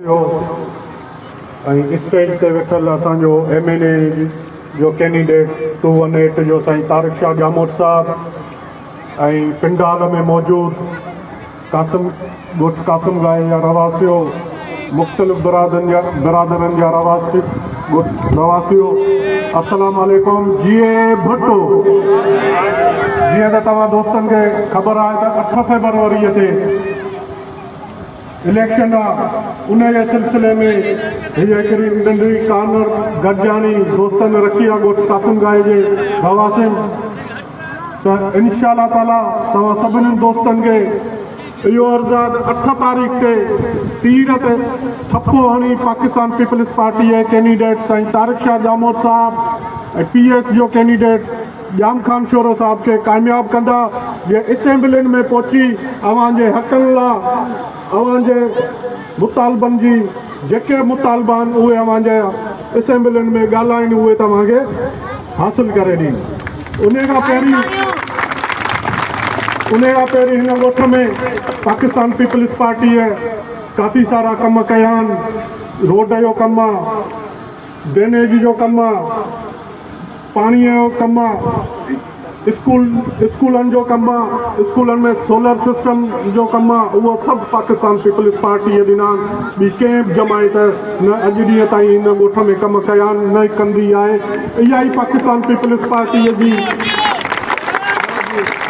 ٿيو ۽ اسٽيج تي ويٺل اسان جو ايم اين اي جو ڪينڊيڊيٽ ٽو ون ايٽ جو سائين طارق شاهه ڄاموٽ صاحب ۽ پنڊال ۾ موجود قاسم ڳوٺ قاسم گاهي جا رهواسيو مختلف برادن جا برادرن جا رهواسي ڳوٺ رهواسيو السلام عليڪم جيئي ڀٽو جيئن ته توهان دوستن کي خبر آهي ته اٺ فيبروري تي اليڪشن آ ان جي سلسلي ۾ هيء هڪڙي ننڍڙي ڪارنر گڏجاڻي دوستن رکي آ ڳوٺ قاسم گاهي جي رهواسين ته انشاء الله تعالي توهان سڀني دوستن کي اهو عرض آ ته اٺ تاريخ تي تير تي ٺپو هڻي پاڪستان پيپلز پارٽي جي ڪينڊيڊيٽ سائين طارق شاهه ڄاموٽ صاحب ۽ پي ايس جو ڪينڊيڊيٽ ڄام خان شورو صاحب کي ڪامياب ڪندا جي اسيمبلين ۾ پهچي اوهان جي حقن لا اوهان جي مطالبن جي جيڪي مطالبا آهن اهي اوهان جي اسيمبلين ۾ ڳالهائين اهي توهان کي حاصل ڪري ڏين انهي کان پهرين انهي کان پهرين هن ڳوٺ ۾ پاڪستان پيپلز پارٽيء ڪافي سارا ڪم ڪيا آهن روڊ جو ڪم آ ڊرينيج جو ڪم آ پاڻيء جو ڪم آ، اسڪول اسڪولن جو ڪم آ، اسڪولن ۾ سولر سسٽم جو ڪم آ، اهو سڀ پاڪستان پيپلز پارٽيء ڏنا آهن، ٻي ڪنهن به جماعت نه اڄ ڏينهن تائين هن ڳوٺ ۾ ڪم ڪيا آهن نه ئي ڪندي آهي، اها ئي پاڪستان پيپلز پارٽيء جي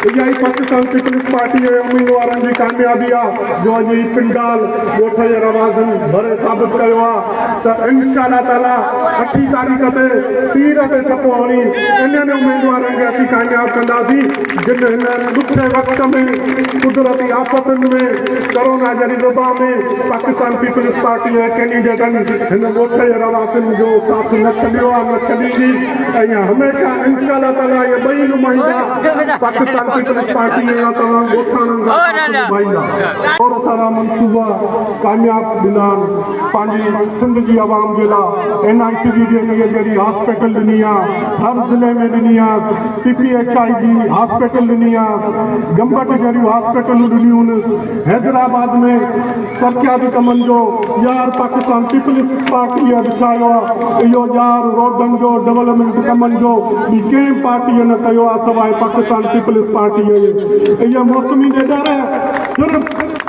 اها ئي پاڪستان پيپلز پارٽي جي اميدوارن جي ڪاميابي آ جو اڄ هي پنڊال ڳوٺ جي رهواسين ڀري ثابت ڪيو آ ته انشاء الله تعاليٰ اٺين تاريخ تي تير تي ٺپو هڻي انهن اميدوارن کي اسين ڪامياب ڪنداسين جن هن ڏکي وقت ۾ قدرتي آفتن ۾ ڪرونا جهڙي وبا ۾ پاڪستان پيپلز پارٽي جي ڪينڊيڊيٽن هن ڳوٺ جي رهواسين جو ساٿ نه ڇڏيو آ نه ڇڏيندي ۽ هميشه انشاء الله تعاليٰ اهي ٻئي نمائندا پاڪستان پيپلز پارٽي جا توهان ڳوٺاڻن سان ساٿ نڀائيندا. کوڙ سارا منصوبا ڪامياب ڏنا آهن پنهنجي سنڌ جي عوام جي لا اين آء سي ڊي جهڙي هاسپيٽل ڏني آ هر ضلعي ۾ ڏني آ پي پي ايڇ I جي هاسپيٽل ڏني آ گمبٽ جهڙيون هاسپيٽلون ڏنيون حيدرآباد ۾ ترقياتي ڪمن جو ڄار پاڪستان پيپلز پارٽيء وڇايو آ، اهو ڄار روڊن جو، ڊولپمينٽ ڪمن جو ٻي ڪنهن به پارٽيء نه ڪيو آ سواء پاڪستان پيپلز پارٽيء جي. اهي موسمي ڏيڏر صرف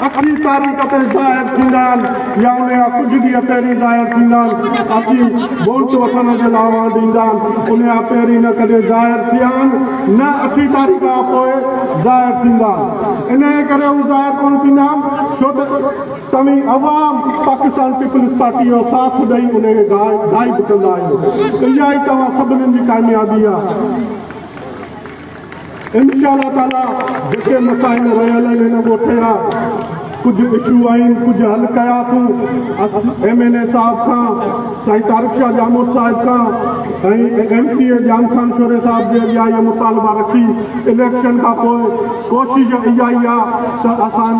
اٺين تاريخ تي ظاهر ٿيندا آهن يا ان کان ڪجهه ڏينهن پهرين ظاهر ٿيندا آهن، اچي ووٽ وٺڻ جي لاء اوهان وٽ ايندا آهن، ان کان پهرين نه ڪڏهن ظاهر ٿيا آهن نه اٺين تاريخ کان پوء ظاهر ٿيندا آهن. انهيء ڪري هو ظاهر ڪونه ٿيندا آهن ڇو ته توهين عوام پاڪستان پيپلز پارٽي جو ساٿ ڏئي انهي کي غائب ڪندا آهيو. اها ئي توهان سڀني جي ڪاميابي آهي. انشاء الله تعاليٰ جيڪي مسائل رهيل آهن هن ڳوٺ جا ڪجهه اشو آهن ڪجهه حل ڪيا اٿون ايم اين اي صاحب کان سائين طارق شاهه ڄاموٽ صاحب کان ۽ M P A Jam Khan Shoro صاحب جي اڳيان اهي مطالبا رکي اليڪشن کان پوء ڪوشش اها ئي آ ته اسان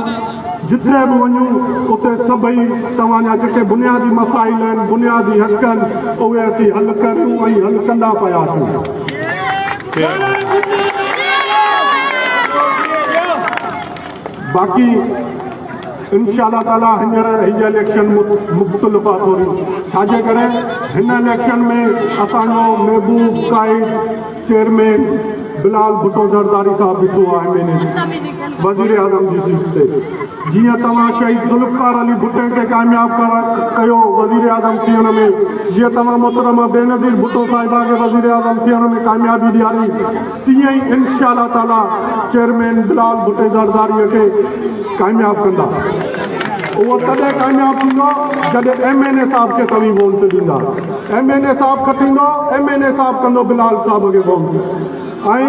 جٿي به وڃون اتي سڀئي توهان جا جيڪي بنيادي مسائل آهن، بنيادي حق آهن اهي اسين حل ڪريون ۽ حل ڪندا پيا اچون. باقي انشاء الله تعالي هينئر هيء اليڪشن مختلف آ ٿوري ڇاجي ڪري هن اليڪشن ۾ اسان جو محبوب قائد چيئرمين بلال ڀٽو زرداري صاحب بيٺو آهي ايم اين اي وزيراعظم جي سيٽ تي جيئن توهان شهيد ذوالفقار علي ڀٽي کي ڪامياب ڪيو وزيراعظم ٿيڻ ۾ جيئن توهان محترمه بينظير ڀٽو صاحبه کي وزيراعظم ٿيڻ ۾ ڪاميابي ڏياري تيئن ئي انشاء الله تعالي چيئرمين بلال ڀٽي زرداري کي ڪامياب ڪندا اهو تڏهن ڪامياب ٿيندو جڏهن ايم اين اي صاحب کي توهين ووٽ ڏيندا. ايم اين اي صاحب کٽيندو، ايم اين اي صاحب ڪندو بلال صاحب کي ووٽ ۽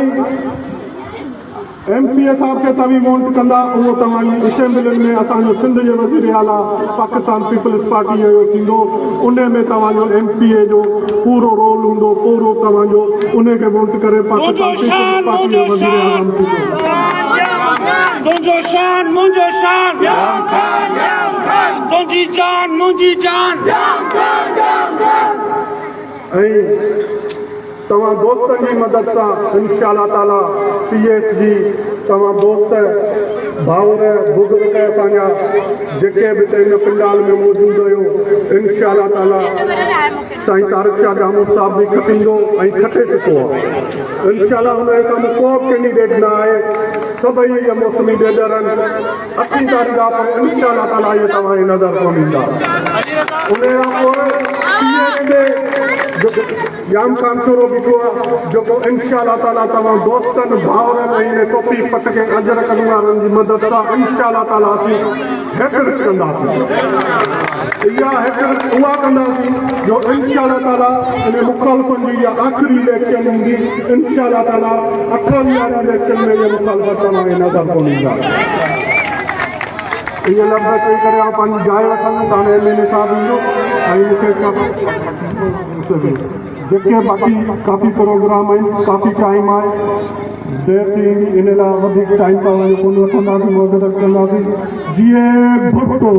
ايم پي اي صاحب کي توهين ووٽ ڪندا اهو توهان جي اسيمبلين ۾ اسان جو سنڌ جي وزير اعليٰ پاڪستان پيپلز پارٽي جو ٿيندو انهي ۾ توهان جو ايم پي اي جو پورو رول هوندو پورو توهان جو انهي کي ووٽ ڪري پاڪستان پيپلز پارٽي جو وزير اعظم ٿيندو. تنهنجو شان منهنجو شان تنهنجي جان منهنجي جان. ۽ توهان دوستن جي مدد سان انشاء الله تعالي پي ايس جي توهان دوست ڀائر بزرگ اسان جا جيڪي به هتي هن پنڊال ۾ موجود آهيو. انشاء الله تعاليٰ سائين طارق شاهه ڄاموٽ صاحب به کٽيندو ۽ کٽي چڪو آهي. انشاء الله هن جي سامهون ڪو به ڪينڊيڊيٽ نه آهي. سڀئي اهي موسمي ڏيڏر آهن. اٺين تاريخ کان پوء انشاء الله تعاليٰ اهي توهان جي نظر ڪونه ايندا. ان کان پوء ٽيهين تي ڄام ڪانشورو بيٺو آهي جيڪو انشاء الله تعاليٰ توهان دوستن، ڀائرن ۽ ان ٽوپي پٽڪي اجرڪن وارن جي مدد سان انشاء الله تعاليٰ اسين هيٽرڪ ڪنداسين. اها هيٽرڪ اها ڪنداسين جو انشاء الله تعاليٰ ان مخالفن جي اها آخري اليڪشن هوندي. انشاء الله تعاليٰ 28 واري اليڪشن ۾ اهي مخالفت توهان کي نظر ڪونه ايندا. اهي لفظ چئي ڪري آئون پنهنجي جاء وٺندس. هاڻي ايم اين اي صاحب ايندو ۽ مون کي جيڪي باقي ڪافي پروگرام آهن، ڪافي ٽائيم آهي، دير ٿي ويندي، ان لاء وڌيڪ ٽائيم توهان جو ڪونه وٺنداسين. معذرت ڪنداسين. جيئي ڀٽو.